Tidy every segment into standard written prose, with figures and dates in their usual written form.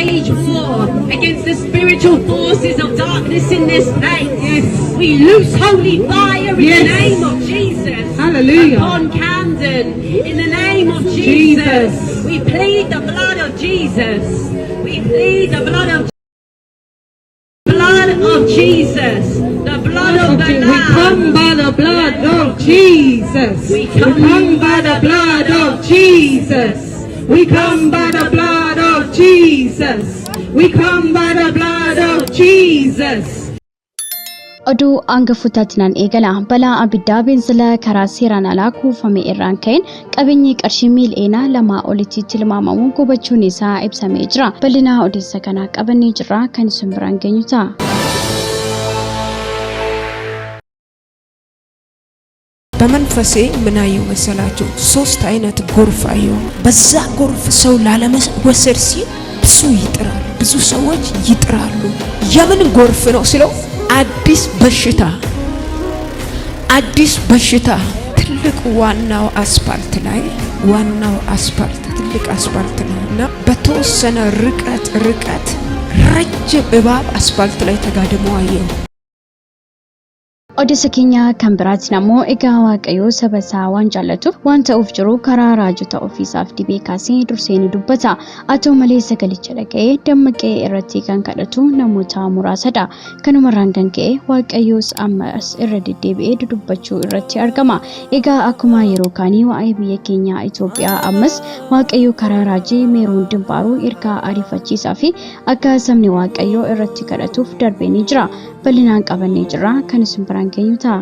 wage war against the spiritual forces of darkness in this place. Yes. We loose holy fire in Yes. the name of Jesus. Hallelujah. Upon Camden, in the name of Jesus. Jesus. We plead the blood of Jesus. We plead the blood of Jesus. The blood of the We Lamb. come by the blood of Jesus. We We come by the blood of Jesus. We come by the blood of Jesus. We come by the blood of Jesus. Oduu hangafootaatti eegala. Balaa abiddaa beenzila karaa seeraan alaa kuufame irraan ka'een qabeenyi qarshii miiliyoona 2 olitti tilmaamamu gubachuun isaa ibsamee jira. Bal'ina odeessa kanaa qabannee jirra kan isin biraan geenyu ta'a. በመንፈሴ ምን አየሁ መሰላችሁ? ሶስት አይነት ጎርፍ አየሁ። በዛ ጎርፍ ሰው ላለመወሰድ ሲል ብዙ ይጥራሉ፣ ብዙ ሰዎች ይጥራሉ። የምን ጎርፍ ነው ስለው አዲስ በሽታ፣ አዲስ በሽታ። ትልቅ ዋናው አስፓልት ላይ ዋናው አስፓልት ትልቅ አስፓልት ነው እና በተወሰነ ርቀት ረጅም እባብ አስፓልት ላይ ተጋድሞ አየሁ። Odeessa keenya kan biraatiin ammoo egaa Waaqayyoo saba isaa waan jaallatuuf waan ta'uuf jiru karaa raajota ofiisaaf dibee kaasee dursee ni dubbata. Haa ta'u malee sagalicha dhaga'ee dammaqee irratti kan kadhatu namoota muraasadha. Kanumarraan kan ka'e Waaqayyoos ammas irra deddeebi'ee dudubbachuu irratti argama. Egaa akkuma yeroo kaanii waa'ee biyya keenya Itoophiyaa ammas Waaqayyo karaa raajii Meeroon Dimbaaruu ergaa ariifachiisaa fi akka sabni Waaqayyoo irratti kadhatuuf darbee ni jira. Bal'inaan qabannee jirra kan isin biraan geenyu ta'a.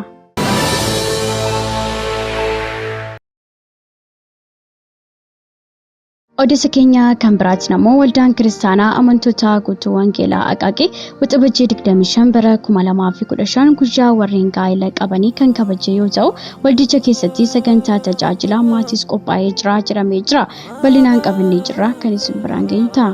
Odeessa keenya kan biraatiin ammoo waldaan kiristaanaa amantoota guutuu wangeelaa Aqaaqii Waxabajjii 25 bara 2015 guyyaa warreen gaa'ela qabanii kan kabaje yoo ta'u waldicha keessatti sagantaa tajaajila maatiis qophaa'ee jira jedhamee jira. Bal'inaan qabannee jirra kan isin biraan geenyu ta'a.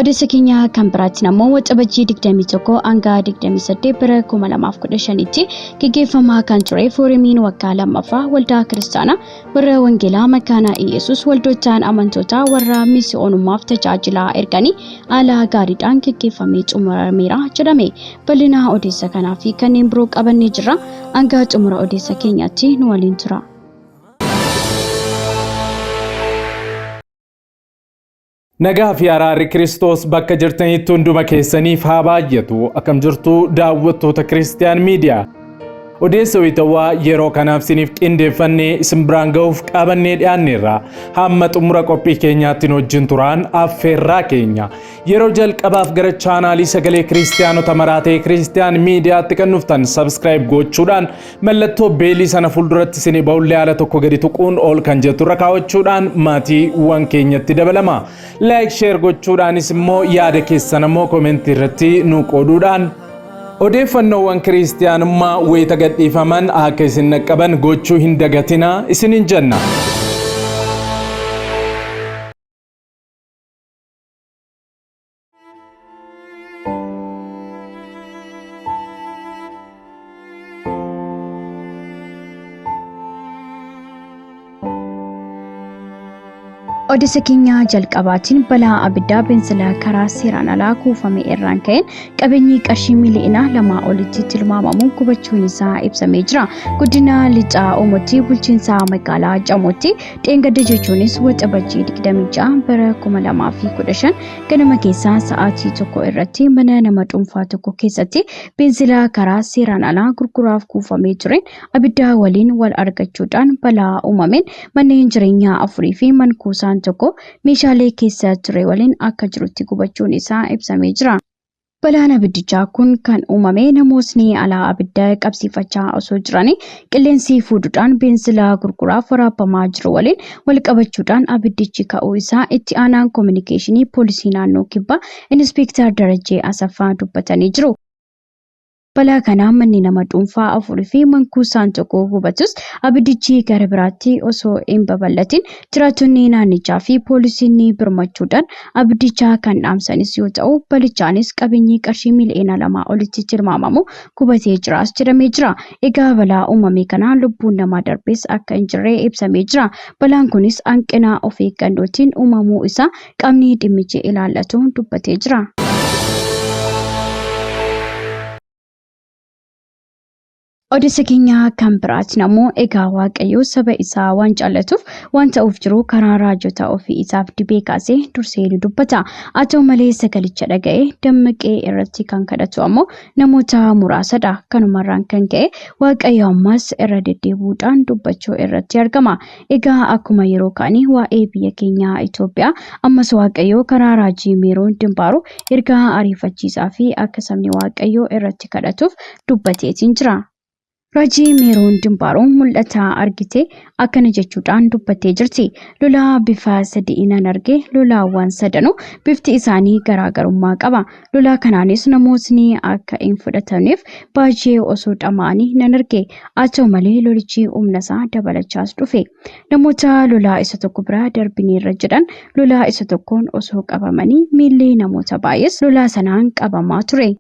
Odeessa keenya kan biraatiin ammoo Waxabajjii 21 hanga 28 bara 2015tti gaggeeffamaa kan ture fooramiin waggaa lammaffaa waldaa kiristaanaa warra wangeelaa Makaana Iyyasuus waldootaan amantootaa warra misiyoonummaaf tajaajilaa erganii haala gaariidhaan gaggeeffamee xumurameera jedhame. Bal'ina odeessa kanaa fi kanneen biroo qabannee jirra. Hanga xumura odeessa keenyaatti nu waliin tura. Nagaa fi araarri Kiristoos bakka jirtanitti hunduma keessaniif haa baay'atu. Akkam jirtu daawwattoota Kiristiyaan Miidiyaa. Odeessa wayitawaa yeroo kanaaf isiniif qindeeffannee isin biraan ga'uuf qabannee dhiyaanneerra. Hamma xumura qophii keenyaatti nu wajjin turaan affeerraa keenya. Yeroo jalqabaaf gara chaanaalii sagalee Kiristiyaanota maraa ta'e Kiristiyaan Miidiyaatti kan dhuftan subscribe gochuudhaan mallattoo beelii sana fuulduratti isinii ba'ullee haala tokko gadi tuquun ol kan jettu irra kaawwachuudhaan maatiiwwan keenyatti dabalama. Like share gochuudhaanis immoo yaada keessan ammoo komentii irratti nu qooduudhaan odeeffannoowwan kiristiyaanummaa wayita gadhiifaman akka isin naqqaban gochuu hin dagatinaa isiniin jenna. Odeessa keenya jalqabaatiin balaa abiddaa beenzila karaa seeraan alaa kuufame irraan ka'een qabeenyi qarshii miiliyoona 2 olitti tilmaamamu gubachuun isaa ibsamee jira. Guddina lixaa Oomootti bulchiinsa magaalaa Camootti dheengadda jechuunis Waxabajjii 26 bara 2015 ganama keessaa sa'aatii 1 irratti mana nama dhuunfaa tokko keessatti beenzila karaa seeraan alaa gurguraaf kuufamee tureen abiddaa waliin wal argachuudhaan balaa uumameen manneen jireenyaa 4 fi mankuusaan tokko meeshaalee keessa ture waliin akka jirutti gubachuun isaa ibsamee jira. Balaan abiddichaa kun kan uumame namootni alaa abidda qabsiifachaa osoo jiranii qilleensi fuudhuudhaan beenzila gurguraaf waraabamaa jiru waliin wal qabachuudhaan abiddichi ka'uu isaa itti aanaan koominikeeshinii poolisii naannoo kibbaa Inspektar Darajjee Asaffaa dubbatanii jiru. Balaa kanaan manni nama dhuunfaa 4 fi mankuusaan tokko gubatus abiddichi gara biraatti osoo hin babal'atin jiraattonni naannichaa fi poolisiin birmachuudhaan abiddicha kan dhaamsanis yoo ta'u, balichaanis qabeenyi qarshii miiliyoona 2 olitti tilmaamamu gubatee jiraas jedhamee jira. Egaa balaa uumame kanaan lubbuun namaa darbes akka hin jirre ibsamee jira. Balaan kunis hanqina of eeggannootiin uumamuu isaa qaamni dhimmichi ilaallatu dubbatee jira. Odeessa keenya kan biraatiin ammoo egaa Waaqayyo saba isaa waan jaallatuuf waan ta'uuf jiru karaa raajota ofii isaaf dibee kaasee dursee ni dubbata. Haa ta'u malee sagalicha dhaga'ee dammaqee irratti kan kadhatu ammoo namoota muraasadha. Kanumarraan kan ka'e Waaqayyo ammas irra deddeebi'uudhaan dubbachuu irratti argama. Egaa akkuma yeroo kaanii waa'ee biyya keenyaa Itoophiyaa ammas Waaqayyo karaa raajii Meeroon Dimbaaruu ergaa ariifachiisaa fi akka sabni Waaqayyoo irratti kadhatuuf dubbateetiin jira. Raajii Meeroon Dimbaaruu mul'ata argite akkana jechuudhaan dubbattee jirti. Lolaa bifa sadi'inan arge, lolaawwan sadanuu bifti isaanii garaagarummaa qaba. Lolaa kanaanis namootni akka hin fudhatamneef baay'ee osoo dhama'anii nan arge. Haa ta'u malee lolichi humna isaa dabalachaas dhufe. Namoota lolaa isa tokko bira darbineerra jedhan lolaa isa tokkoon osoo qabamanii miilli namoota baay'ees lolaa sanaan qabamaa ture.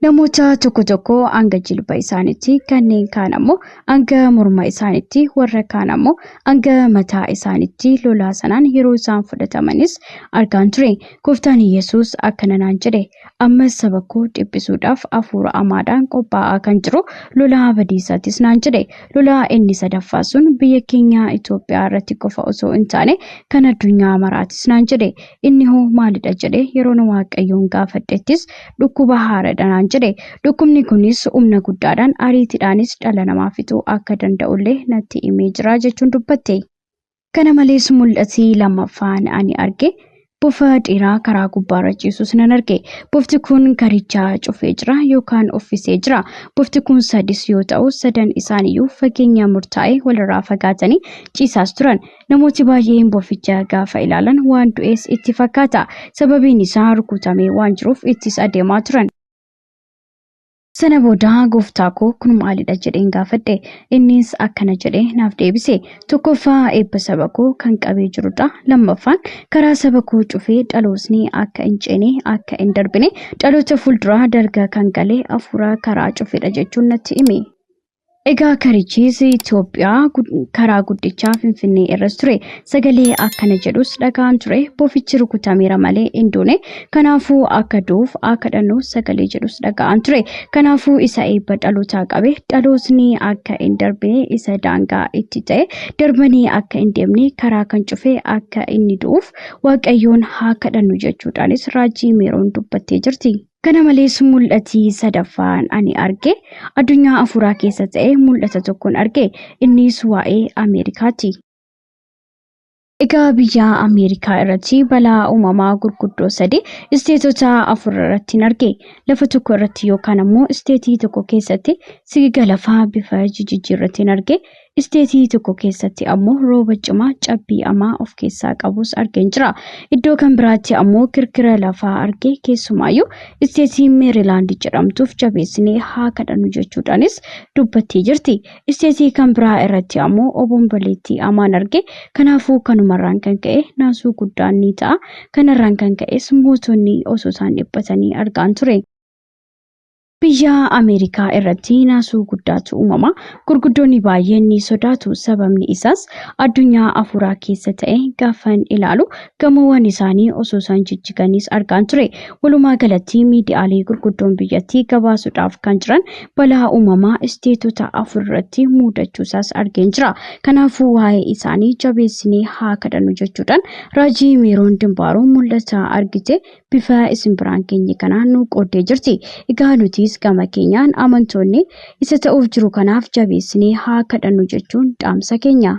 Namoota tokko tokko hanga jilba isaaniitti, kanneen kaan ammoo hanga morma isaaniitti, warra kaan ammoo hanga mataa isaaniitti lolaa sanaan yeroo isaan fudhatamanis argaan ture. Gooftaan Yesuus akkana naan jedhe, ammas saba koo dhiphisuudhaaf hafuura hamaadhaan qophaa'aa kan jiru lolaa badiisaatis naan jedhe. Lolaa inni sadaffaa sun biyya keenya Itoophiyaa irratti qofa osoo hin taane kan addunyaa maraatis naan jedhe. Inni hoo maalidha jedhee yeroon Waaqayyoon gaafadhettis dhukkuba haaraadha naan jedhe. Dhukkubni kunis humna guddaadhaan ariitiidhaanis dhala namaa fixuu akka danda'ullee natti himee jira jechuun dubbatte. Kana malees mul'ati lammaffaan ani arge bofa dheeraa karaa gubbaarra ciisus nan arge. Bofti kun karicha cufee jira yookaan uffisee jira. Bofti kun sadis yoo ta'u sadan isaaniiyyuu fageenya murtaa'e walirraa fagaatanii ciisaas turan. Namooti baay'een boficha gaafa ilaalan waan du'es itti fakkaata. Sababiin isaa rukutamee waan jiruuf ittis adeemaa turan. Sana booda gooftaa koo kun maalidha jedheen gaafadhe. Innis akkana jedhee naaf deebise. Tokkoffaa eebba saba koo kan qabee jirudha. Lammaffaan karaa saba koo cufee dhalootni akka hin ceene akka hin darbine dhaloota fuulduraa dalga kan gale hafuura karaa cufedha jechuun natti hime. Egaa karichis Itoophiyaa karaa guddichaa Finfinnee irras ture. Sagalee akkana jedhus dhagaan ture. Bofichi rukutameera malee hin duune. Kanaafuu akka du'uuf akka dhannu sagalee jedhus dhaga'an ture. Kanaafuu isa eebba dhalootaa qabe dhalootni akka hin darbine isa daangaa itti ta'e darbanii akka hin deemne karaa kan cufe akka inni du'uuf Waaqayyoon haa kadhannu jechuudhaanis raajii Meeroon dubbattee jirti. Kana malees mul'ati sadaffaan ani arge addunyaa afuuraa keessa ta'e mul'ata tokkoon arge, innis waa'ee Ameerikaati. Egaa biyya Ameerikaa irratti balaa uumamaa gurguddoo sadi isteetota 4 irratti hin arge. Lafa tokko irratti yookaan ammoo isteetii tokko keessatti sigiga lafaa bifa jijjiirratiin arge. Isteetii tokko keessatti ammoo rooba cimaa cabbii hamaa of keessaa qabus argeen jira. Iddoo kan biraatti ammoo kirkira lafaa arge, keessumaayyuu isteetii Meerilaand jedhamtuuf jabeessinee haa kadhannu jechuudhaanis dubbattee jirti. Isteetii kan biraa irratti ammoo obomboleettii hamaan arge. Kanaafuu kanumarraan kan ka'e naasuu guddaan ni ta'a. Kanarraan kan ka'es mootonni osoo isaan dhiphatanii argaan ture. Biyya Ameerikaa irratti naasuu guddaatu uumama. Gurguddoonni baay'een ni sodaatu. Sababni isaas addunyaa afuuraa keessa ta'e gaafan ilaalu gamoowwan isaanii osoo isaan jijjiganis argaan ture. Walumaa galatti miidiyaalee gurguddoon biyyattii gabaasuudhaaf kan jiran balaa uumamaa isteetota 4 irratti muudachuusaas argeen jira. Kanaafuu waa'ee isaanii jabeessinee haa kadhannu jechuudhaan raajii Meeroon Dimbaaruu mul'ata argite bifa isin biraan geenye kanaan nu qooddee jirti. Egaa nutis gama keenyaan amantoonni isa ta'uuf jiru kanaaf jabeessinee haa kadhannu jechuun dhaamsa keenya.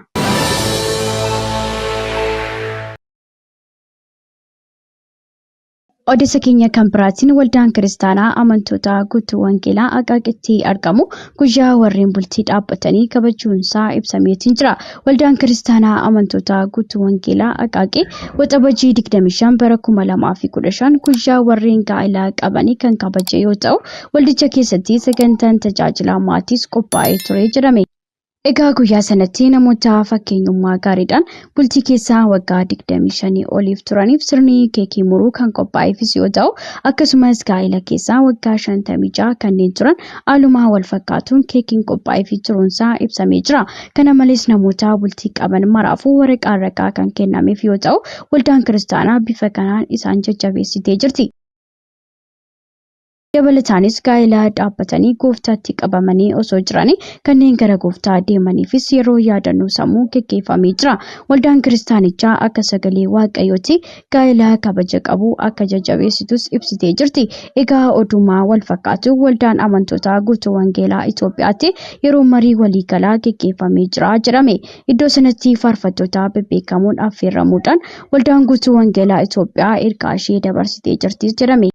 Odeessa keenya kan biraatiin waldaan kiristaanaa amantoota guutuu wangeelaa Aqaaqitti argamu guyyaa warreen bultii dhaabbatanii kabajuunsaa ibsameetiin jira. Waldaan kiristaanaa amantoota guutuu wangeelaa Aqaaqii Waxabajjii 25 bara 2015 guyyaa warreen gaa'elaa qabanii kan kabaje yoo ta'u, waldicha keessatti sagantaan tajaajila maatiis qophaa'ee ture jedhame. Egaa guyyaa sanatti namoota fakkeenyummaa gaariidhaan bultii keessaa waggaa 25 oliif turaniif sirni keekii muruu kan qophaa'eefis yoo ta'u, akkasumas gaa'ela keessaa waggaa 56 kanneen turan haaluma wal fakkaatuun keekiin qophaa'eefii turuunsaa ibsamee jira. Kana malees namoota bultii qaban maraafuu waraqaan ragaa kan kennameef yoo ta'u, waldaan kiristaanaa bifa kanaan isaan jajjabeessitee jirti. Dabalataanis gaa'ela dhaabbatanii gooftaatti qabamanii osoo jiranii kanneen gara gooftaa deemaniifis yeroo yaadannoo sammuu geggeeffamee jira. Waldaan kiristaanichaa akka sagalee waaqayyooti gaa'ela kabaja qabu akka jajjabeessitus ibsitee jirti. Egaa odumaa wal fakkaatu waldaan amantoota guutuu wangeelaa Itoophiyaatti yeroo marii waliigalaa geggeeffamee jira jedhame. Iddoo sanatti faarfattoota bebbeekamoon affeeramuudhaan waldaan guutuu wangeelaa Itoophiyaa ergaa ishee dabarsitee jirti jedhame.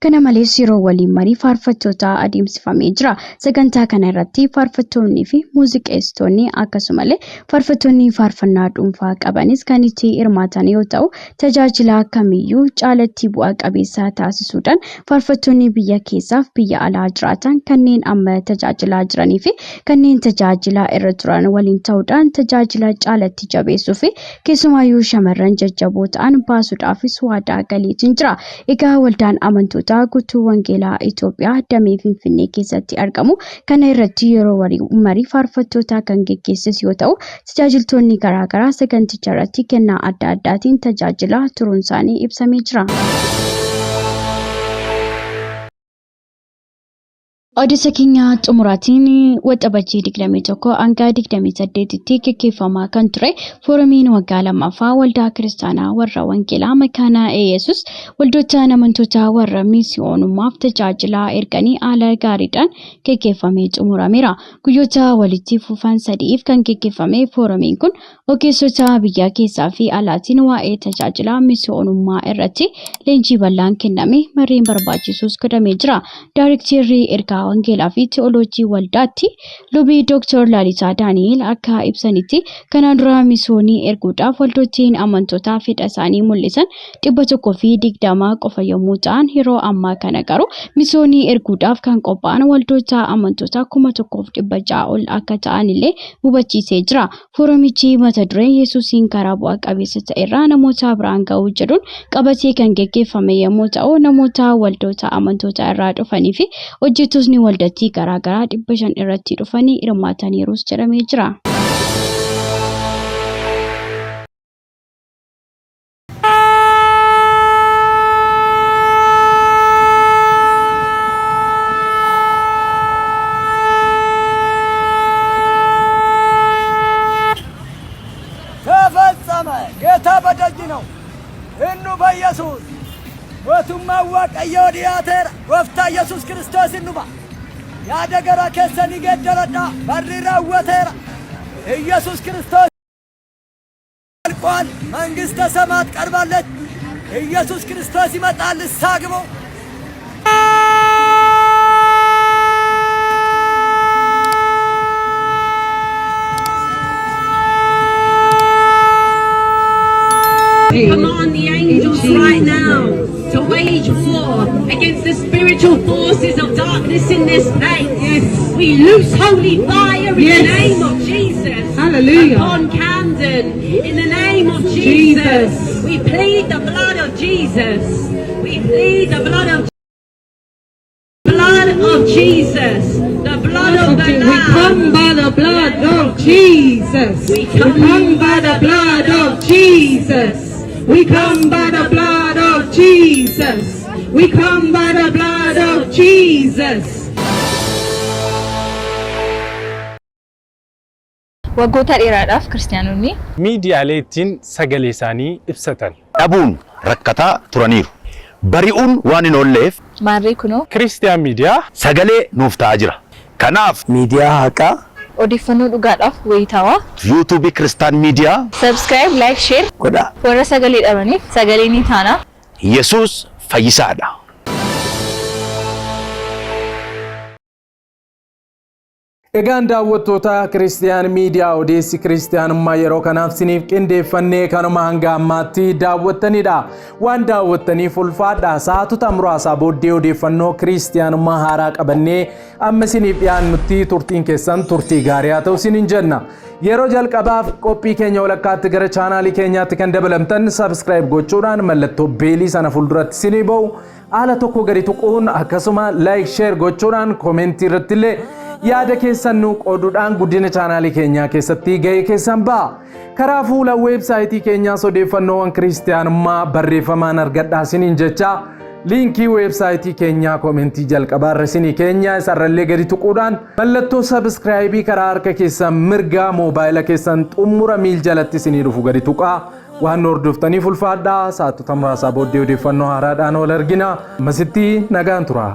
Kana malees yeroo waliin marii faarfattootaa adeemsifamee jira. Sagantaa kana irratti faarfattoonnii fi muuziqeessitoonni akkasumallee faarfattoonni faarfannaa dhuunfaa qabanis kan itti hirmaatan yoo ta'u, tajaajila kamiyyuu caalatti bu'a qabeessa taasisuudhaan faarfattoonni biyya keessaaf biyya alaa jiraatan kanneen amma tajaajilaa jiranii fi kanneen tajaajila irra turan waliin ta'uudhaan tajaajila caalatti jabeessuu fi keessumaayyuu shamarran jajjaboo ta'an baasuudhaafis waadaa galeetiin jira. Egaa waldaan amantoota guutuu wangeelaa Itoophiyaa damee Finfinnee keessatti argamu kana irratti yeroo marii faarfattootaa kan geggeesses yoo ta'u, tajaajiltoonni garaagaraa saganticha irratti kennaa adda addaatiin tajaajilaa turuun isaanii ibsamee jira. Odeessa keenya xumuraatiin Waxabajjii 21 hanga 28tti geggeeffamaa kan ture foorumiin waggaa lammaffaa waldaa kiristaanaa warra wangeelaa Makaana Yesus waldoota amantoota warra misiyoonummaaf tajaajilaa erganii haala gaariidhaan geggeeffamee xumurameera. Guyyoota walitti fufan sadiif kan geggeeffame foorumiin kun ogeessota biyya keessaa fi alaatiin waa'ee tajaajila misiyoonummaa irratti leenjii bal'aan kenname mareen barbaachisus godhamee jira. Daarikteerri ergaa wangeelaa fi teoloojii waldaatti lubii Dr. Lalisaa Daani'el akka ibsanitti kanaan dura misiyoonii erguudhaaf waldootiin amantootaa fedha isaanii mul'isan 120 qofa yommuu ta'an yeroo ammaa kana garuu misiyoonii erguudhaaf kan qophaa'an waldoota amantootaa 1600 ol akka ta'an illee hubachiisee jira. Foorumichi mata duree Yesuusiin karaa bu'a qabeessa ta'e irraa namoota biraan ga'uu jedhuun qabatee kan geggeeffame yommuu ta'u namoota waldoota amantoota irraa dhufanii fi hojjettootni waldattii garaagaraa 500 irratti dhufanii hirmaataniirus jedhamee jira. ተፈጸመ። ጌታ በደጅ ነው። እኑ በኢየሱስ mootummaan Waaqayyoo dhiyaateera. Gooftaa Yesuus Kiristoos hin dhufa. Yaada garaa keessanii geeddaradhaa. Barri raawwateera. ኢየሱስ ክርስቶስ አልቋል። መንግሥተ ሰማያት ቀርባለች። ኢየሱስ ክርስቶስ ይመጣል። ንስሐ ግቡ። We command the angels right now to wage war against the spiritual forces of darkness in this place. Yes. We loose holy fire in Yes. the name of Jesus. Hallelujah. Upon Camden, in the name of Jesus. Jesus. We plead the blood of Jesus. We plead the blood of Jesus. The blood of the We Lamb. come by the blood of Jesus. We We come come by the blood of Jesus. We come by the blood of Jesus. We come by the blood of Jesus. Waggoota dheeraadhaaf kiristaanonni Miidiyaalee ittiin sagalee isaanii ibsatan. Dhabuun rakkataa turaniiru. Bari'uun waan hin oolleef maarree kunoo Kiristiyaan Miidiyaa sagalee nuuf ta'aa jira. Kanaaf Miidiyaa haqaa odeeffannoo dhugaadhaaf wayitaawaa yuutuubii Kiristaan Miidiyaa subscribe, like, share godhaa. Warra sagalee dhabaniif sagalee ni taana. Yesuus fayyisaadha. Egaan daawwattoota Kiristiyaan Miidiyaa, odeessi kiristiyaanummaa yeroo kanaaf siniif qindeeffannee kanuma hanga ammaatti daawwattanidha. Waan daawwattaniif ulfaadha. Sa'aatota muraasaa booddee odeeffannoo kiristiyaanummaa haaraa qabannee amma siniif dhiyaannutti turtiin keessan turtii gaarii haa ta'u siniin jenna. Yeroo jalqabaaf qophii keenya walakkaatti gara chaanaalii keenyaatti kan dabalamtan subscribe gochuudhaan mallattoo beelii sana fuulduratti sinii ba'u haala tokko gadi tuquun, akkasuma like, share gochuudhaan, koomentii irratti illee yaada keessan nu qooduudhaan guddina chaanaalii keenyaa keessatti gahee keessan ba'a. Karaa fuula weebsaayitii keenyaas odeeffannoowwan kiristiyaanummaa barreeffamaan argadhaa isiniin jecha, liinkii weebsaayitii keenyaa koomentii jalqabaa irra isinii keenya isarrallee gadi tuquudhaan mallattoo subscribe karaa harka keessan mirgaa moobaayila keessan xumura miil jalatti isinii dhufu gadi tuqaa. Waan nu hordoftaniif ulfaadhaa. Sa'aatota muraasaa booddee odeeffannoo haaraadhaan wal argina. Ammasitti nagaan tura.